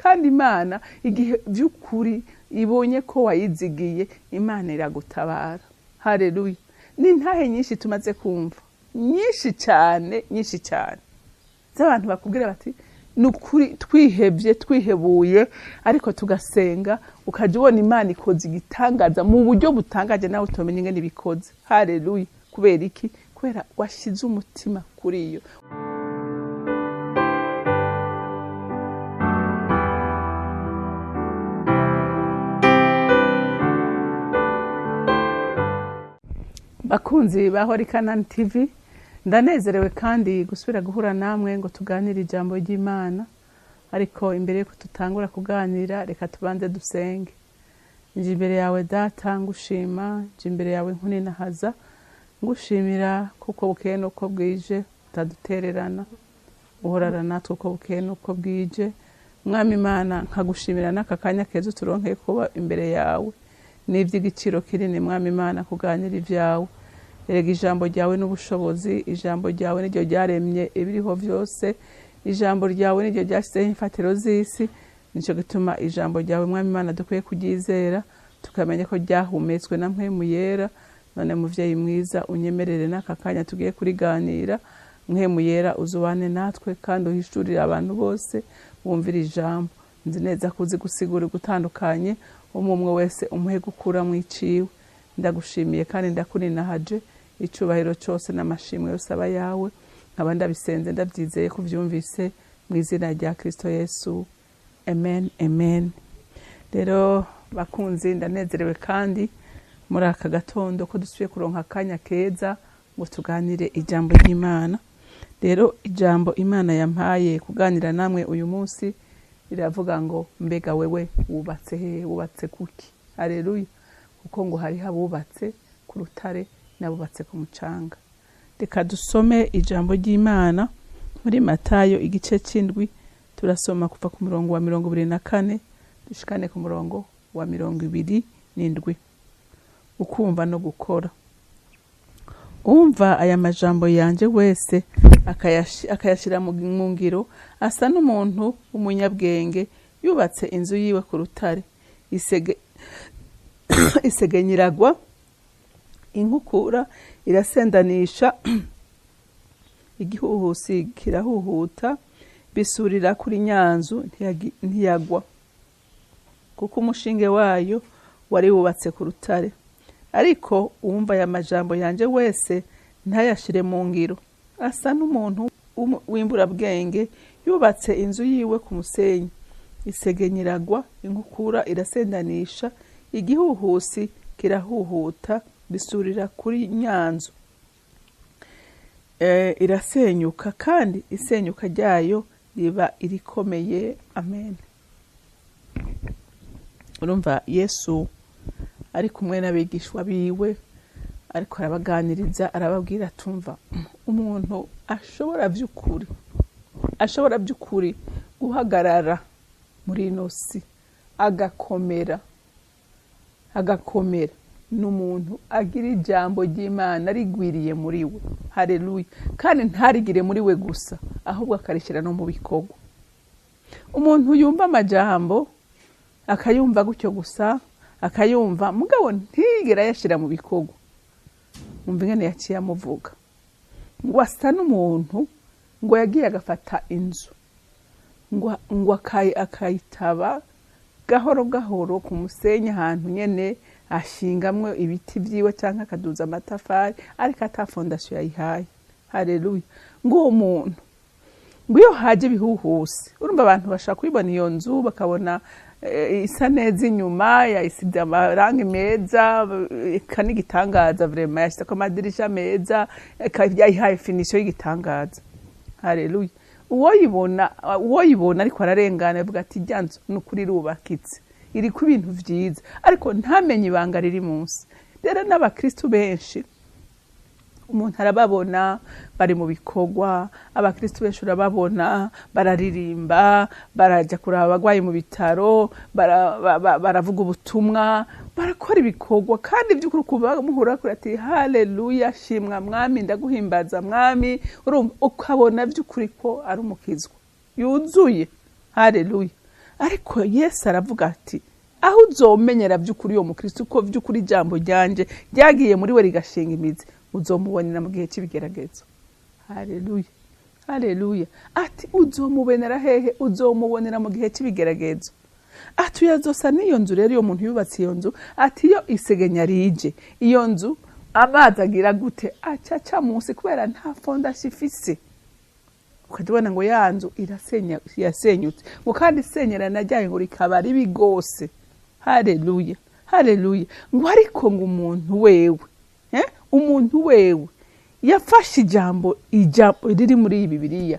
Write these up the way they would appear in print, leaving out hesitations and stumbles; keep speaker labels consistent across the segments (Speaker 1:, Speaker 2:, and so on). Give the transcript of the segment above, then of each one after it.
Speaker 1: Kandi Imana igihe by'ukuri ibonye ko wayizigiye, Imana iragutabara. Hareruya! Ni intahe nyinshi tumaze kumva, nyinshi cyane, nyinshi cyane, z'abantu bakubwira bati: "Ni ukuri twihebye, twihebuye, ariko tugasenga, ukajya ubona Imana ikoze igitangaza mu buryo butangaje, nawe utamenya ingene ibikoze." Hareruya! Kubera iki? Kubera washyize umutima kuri yo. Bakunzi ba Holy Canaan TV, ndanezerewe kandi gusubira guhura namwe ngo tuganire ijambo ry'Imana. Ariko imbere yuko tutangura kuganira, reka tubanze dusenge. Nje imbere yawe, Data, ngushima. Nje imbere yawe nkuninahaza, ngushimira kuko bukeye nuko bwije utadutererana, uhorana natwe uko bukeye nuko bwije. Mwami Imana, nkagushimira n'aka kanya keza uturonkeye kuba imbere yawe. Ni iby'igiciro kinini, Mwami Imana, kuganira ibyawe. Erega ijambo ryawe n'ubushobozi, ijambo ryawe niryo ryaremye ibiriho byose, ijambo ryawe niryo ryashyizeho imfatiro z'isi. Nicyo gituma ijambo ryawe, Mwami Imana, dukwiye kuryizera, tukamenya ko ryahumetswe na Mpwemu Yera. None muvyeyi mwiza, unyemerere n'aka kanya tugiye kuriganira, Mpwemu Yera uzubane natwe kandi uhishurire abantu bose bumvira ijambo. Nzi neza ko uzi gusigura gutandukanye, umwe umwe wese umuhe gukura mu iciwe. Ndagushimiye kandi ndakuninahaje. Icubahiro cyose n'amashimwe yose aba yawe. Nkaba ndabisenze ndabyizeye ko ubyumvise, mu izina rya Kristo Yesu, amen, amen. Rero bakunzi, ndanezerewe kandi muri aka gatondo ko dusubiye kuronka akanya keza ngo tuganire ijambo ry'Imana. Rero ijambo Imana yampaye kuganira namwe uyu munsi riravuga ngo: "Mbega wewe wubatse hehe? Wubatse kuki?" Hareruya! Kuko ngo hariho abubatse ku rutare n'abubatse ku mucanga. Reka dusome ijambo ry'Imana muri Matayo igice c'indwi. Turasoma kuva ku murongo wa 24 dushikane ku murongo wa 27. Ukumva no gukora. Umva aya majambo yanje wese akayashyira mu ngiro asa n'umuntu w'umunyabwenge yubatse inzu yiwe ku rutare. Isegenya iragwa, inkukura irasendanisha, igihuhusi kirahuhuta, bisurira kuri nyanzu, ntiyagwa, kuko umushinge wayo wari wubatse ku rutare. Ariko uwumva aya majambo yanje wese ntayashire mu ngiro asa n'umuntu w'imburabwenge yubatse inzu yiwe ku musenyi. Isegenya iragwa, inkukura irasendanisha, igihuhusi kirahuhuta, bisurira kuri nyanzu, irasenyuka, kandi isenyuka ryayo riba irikomeye. Amen. Urumva Yesu ari kumwe n'abigishwa biwe, ariko arabaganiriza, arababwira atumva: "Umuntu ashobora by'ukuri guhagarara muri ino si agakomera, agakomera, ni umuntu agira ijambo ry'Imana rigwiriye muri we." Hareruya! Kandi ntarigire muri we gusa, ahubwo akarishyira no mu bikorwa. Umuntu yumva amajambo, akayumva gutyo gusa, akayumva mugabo ntigera ayashyira mu bikorwa, umva ingene yaciye amuvuga ngo asa n'umuntu ngo yagiye agafata inzu, ngo akayitaba gahoro gahoro ku musenyi, ahantu nyene ashingamwo ibiti vyiwe canke akaduza amatafari, ariko ata fondation yayihaye. Hareruya! Ngo uwo muntu, ngo iyo haje ibihuhusi, urumva abantu bashaka kubibona iyo nzu, bakabona isa neza inyuma, yayisize amarangi meza, eka n'igitangaza vraiment, yashyizeko amadirisha meza, eka yayihaye finition y'igitangaza. Hareruya! Uwoyibona ariko ararengana avuga ati: "Rya nzu ni ukuri irubakitse, iriko ibintu vyiza," ariko ntamenye ibanga riri munsi. Rero n'abakristu benshi umuntu arababona bari mu bikorwa. Abakristu benshi urababona bararirimba, barajya kuraba abagwayi mu bitaro, baravuga ubutumwa, barakora ibikorwa, kandi by'ukuri kuva muhura kuri ati: "Haleluya, shimwa Mwami, ndaguhimbaza Mwami." Urumva ukabona by'ukuri ko ari umukizwa yuzuye. Haleluya! Ariko Yesu aravuga ati aho uzomenyera by'ukuri uwo mukristo ko by'ukuri ijambo ryanje ryagiye muri we rigashinga imizi, uzomubonera mu gihe cy'ibigeragezo. Haleluya, haleluya. Ati uzomubonera hehe? Uzomubonera mu gihe cy'ibigeragezo. Ati uyazosa n'iyo nzu rero, iyo muntu yubatse iyo nzu, ati iyo isegenya rije iyo nzu amazi agira gute? Acaca munsi, kubera nta fondation ifise. Ukajya ubona ngo ya nzu yasenyutse, ngo kandi isenyerana ryayo ngo rikaba ribi rwose. Haleluya, haleluya. Ngo ariko ngo umuntu wewe, umuntu wewe yafashe ijambo riri muri iyi Bibiliya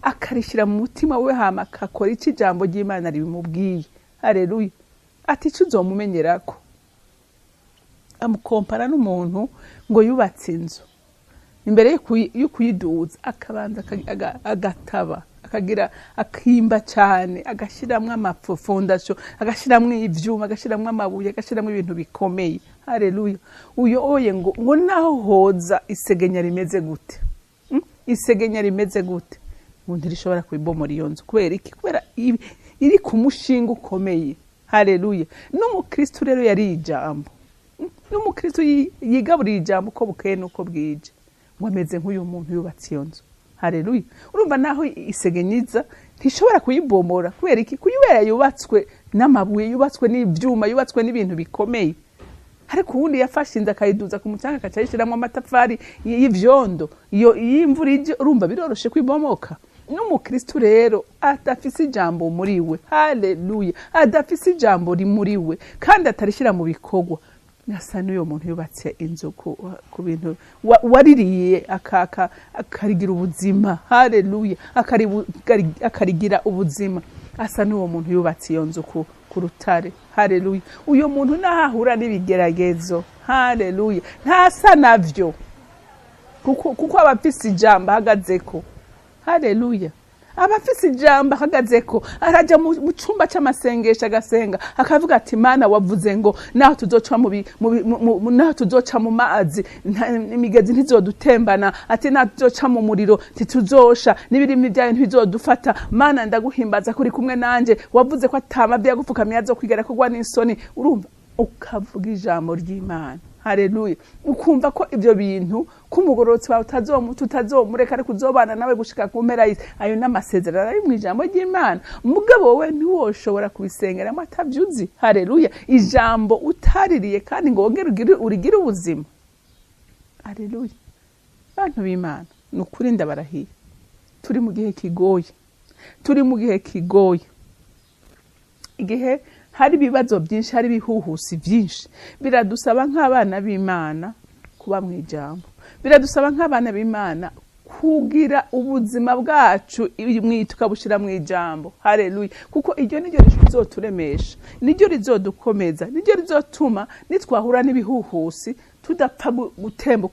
Speaker 1: akarishyira mu mutima we, hama akakora icyo ijambo ry'Imana ribimubwiye. Haleluya. Ati icyo uzomumenyerako, amukompara n'umuntu ngo yubatse inzu, imbere yo kuyiduza akabanza agataba, akagira akimba cyane, agashyiramo amafondasiyo, agashyiramo ibyuma, agashyiramo amabuye, agashyiramo ibintu bikomeye. Haleluya. Uyo oye ngo naho hoza isegenya rimeze gute, isegenya rimeze gute, ngo ntirishobora kubibomora iyo nzu. Kubera iki? Kubera iri ku mushinga ukomeye. Haleluya. N'umukristo rero yari ijambo, n'umukristo yigaburiye ijambo uko bukeye n'uko bwije, ngo ameze nk'uyu muntu yubatse iyo nzu. Haleluya. Urumva naho isegenyiza ntishobora kuyibomora. Kubera iki? Kubera yubatswe n'amabuye, yubatswe n'ibyuma, yubatswe n'ibintu bikomeye. Ariko uwundi yafashe inzu akayiduza ku mucanga, akaca ayishyiramo amatafari y'ivyondo, iyo imvura ije urumva biroroshe kwibomoka. N'umukristo rero adafise ijambo muri we, haleluya, adafise ijambo muri we kandi atarishyira mu bikorwa, asa n'uyo muntu yubatse inzu ku bintu waririye akarigira ubuzima. Haleluya, akarigira ubuzima, asa n'uwo muntu yubatse iyo nzu ku rutare. Haleluya. Uyo muntu nahahura n'ibigeragezo, haleluya, ntasa navyo, kuko aba afise ijambo ahagazeko. Haleluya. Aba afise ijambo ahagazeko, araja mu cumba c'amasengesho agasenga, akavuga ati Mana wavuze ngo naho tuzoca naho tuzoca mu mazi imigezi ntizodutembana, ati naho tuzoca mu muriro ntituzosha, n'ibirimi byayo ntibizodufata. Mana ndaguhimbaza kuri kumwe nanje, wavuze ko atama byagupfukamira azokwigera kugwa n'isoni. Urumva ukavuga ijambo ry'Imana. Haleluya. Ukumva ko ibyo bintu kumugororotsi wawe tutazomureka, ariko uzobana nawe gushika ku mpera y'isi. Ayo n'amasezerano ari mu ijambo ry'Imana. Mugabo wowe ntiwoshobora kubisengeramo atavyuzi. Haleluya. Ijambo utaririye kandi ngo wongere urigire ubuzima. Haleluya. Bantu b'Imana, ni ukuri ndabarahiye, turi mu gihe kigoye, turi mu gihe kigoye, igihe hari ibibazo byinshi, hari ibihuhusi byinshi. Biradusaba nk'abana b'Imana kuba mu ijambo, biradusaba nk'abana b'Imana kugira ubuzima bwacu tukabushira mu ijambo. Haleluya. Kuko iryo niryo rizoturemesha, niryo rizodukomeza, niryo rizotuma nitwahura n'ibihuhusi tudapfa gutemba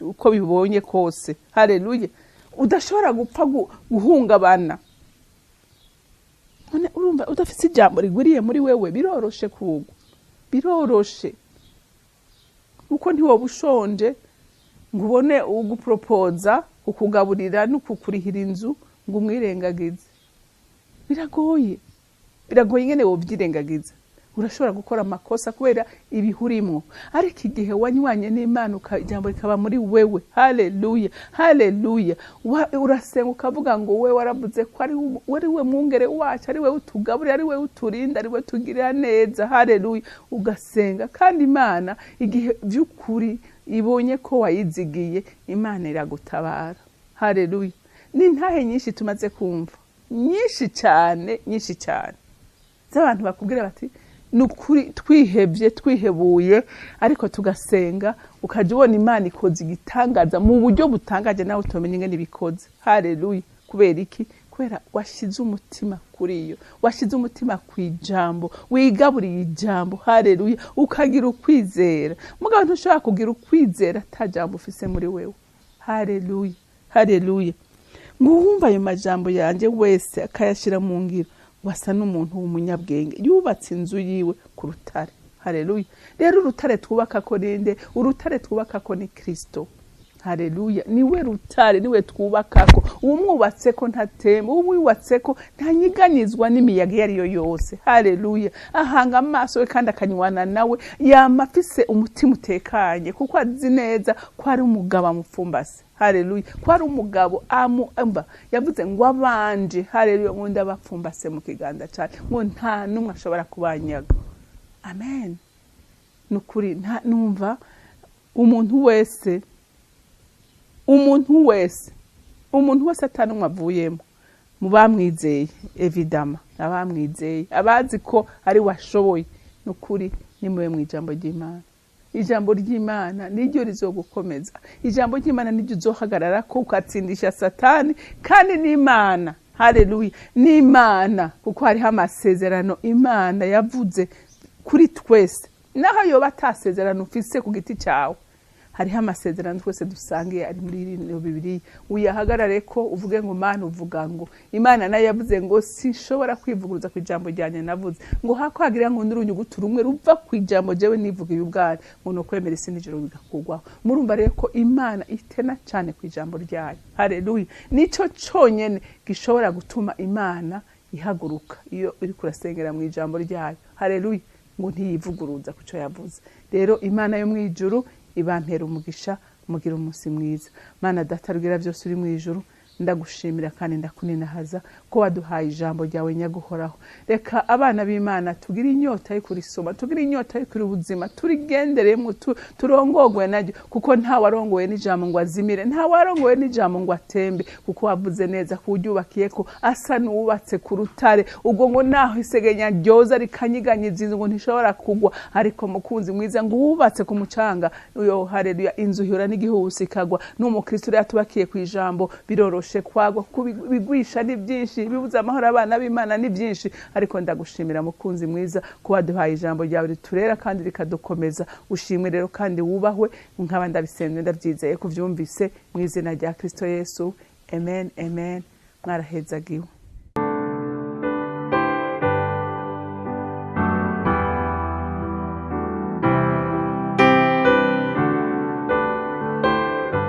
Speaker 1: uko bibonye kose. Haleluya. Udashobora gupfa guhungabana. None urumva udafise ijambo rigwiriye muri wewe, biroroshe kugwa, biroroshe, kuko ntiwoba ushonje ngo ubone ugupropoza ukugaburira no kukurihira inzu ngo umwirengagize. Biragoye, biragoye ingene wovyirengagiza. Urashobora gukora amakosa kubera ibihurimwo, ariko igihe wanywanye n'Imana ijambo rikaba muri wewe, haleluya, haleluya, urasenga ukavuga ngo we waravuze ko ari we mwungere wacu, ari we utugaburira, ari we uturinda, ari we tugirira neza. Haleluya. Ugasenga, kandi Imana igihe by'ukuri ibonye ko wayizigiye, Imana iragutabara. Haleluya. Ni ntahe nyinshi tumaze kumva, nyinshi cyane, nyinshi cyane, z'abantu bakubwira bati nukuri twihebye, twihebuye, ariko tugasenga, ukajya ubona Imana ikoze igitangaza mu buryo butangaje nawe utomenye ingene ibikoze. Haleluya. Kubera iki? Kubera washize umutima kuri iyo, washize umutima ku ijambo, wigaburiye ijambo. Haleluya. Ukagira ukwizera. Mugabo ntushobora kugira ukwizera ata jambo ufise muri wewe. Haleluya, haleluya. Ngo uwumva ayo majambo yanje wese akayashira mu ngiro, wasa n'umuntu w'umunyabwenge yubatse inzu yiwe ku rutare. Haleluya. Rero urutare twubaka ko ninde? Urutare twubaka ko ni Kristo. Haleluya, niwe rutare, niwe twubakako. Uwumwubatseko ntatemba, uwumwubatseko ntanyiganyizwa n'imiyaga iyo ariyo yose. Haleluya, ahanga amaso we kandi akanywana nawe, yama afise umutima utekanye kuko azi neza ko ari umugabo amupfumbase. Haleluya, ko ari umugabo amumva. Yavuze ngo abanje, haleluya, ngo ndabapfumbase mu kiganza cyane, ngo nta n'umwe ashobora kubanyaga. Amen. Nukuri numva umuntu wese, umuntu wese, umuntu wese atanumwe avuyemo mu bamwizeye, evidama abamwizeye, abazi ko ari washoboye, nukuri nimube mu ijambo ry'Imana. Ijambo ry'Imana niryo rizogukomeza, ijambo ry'Imana niryo uzohagarara ko ukatsindisha Satani, kandi n'Imana. Haleluya, n'Imana, kuko hariho amasezerano Imana yavuze kuri twese. Naho yoba atasezerano ufise ku giti cyawe, hariho amasezerano twese dusangiye ari muri rino Bibiliya. Uyahagarare ko uvuge ngo Mana uvuga ngo Imana nayo yavuze ngo sinshobora kwivuguruza ku ijambo ryanjye navuze, ngo hakwagira ngo n'urunyuguti rumwe ruva ku ijambo jewe nivuga ibi ubwanjye, ngo ni ukwemera isi n'ijoro bigakugwaho. Murumva rero ko Imana itena cyane ku ijambo ryayo. Haleluya, nico conyene gishobora gutuma Imana ihaguruka iyo uri kurasengera mu ijambo ryayo. Haleluya, ngo ntiyivuguruza ku cyo yavuze. Rero Imana yo mu ijuru ibampera umugisha, mugira umunsi mwiza. Mana Data rugira byose uri mu ijuru, ndagushimira kandi ndakuninahaza ko waduhaye ijambo ryawe nyaguhoraho. Reka abana b'Imana tugire inyota yo kurisoma, tugire inyota yo kuri ubuzima, turigenderemo, turongogwe naryo, kuko nta warongowe n'ijambo ngo azimire, nta warongowe n'ijambo ngo atembe, kuko wavuze neza ko uryubakiye ko asa n'uwubatse ku rutare. Ubwo ngo naho isegenya ryoza rikanyiganyiza inzu ngo ntishobora kugwa, ariko mukunzi mwiza ngo uwubatse ku mucanga, yo haleluya, inzu ihura n'igihuhusi ikagwa. N'umukristo rero atubakiye ku ijambo biroroshe kwagwa, kuko bigwisha ni byinshi, bibuza amahoro abana b'Imana ni byinshi. Ariko ndagushimira mukunzi mwiza ko waduhaye ijambo ryawe riturera kandi rikadukomeza. Ushimwe rero kandi wubahwe, nkaba ndabisenze ndabyizeye ko uvyumvise mu izina rya Kristo Yesu. Amen, amen. Mwarahezagiwe.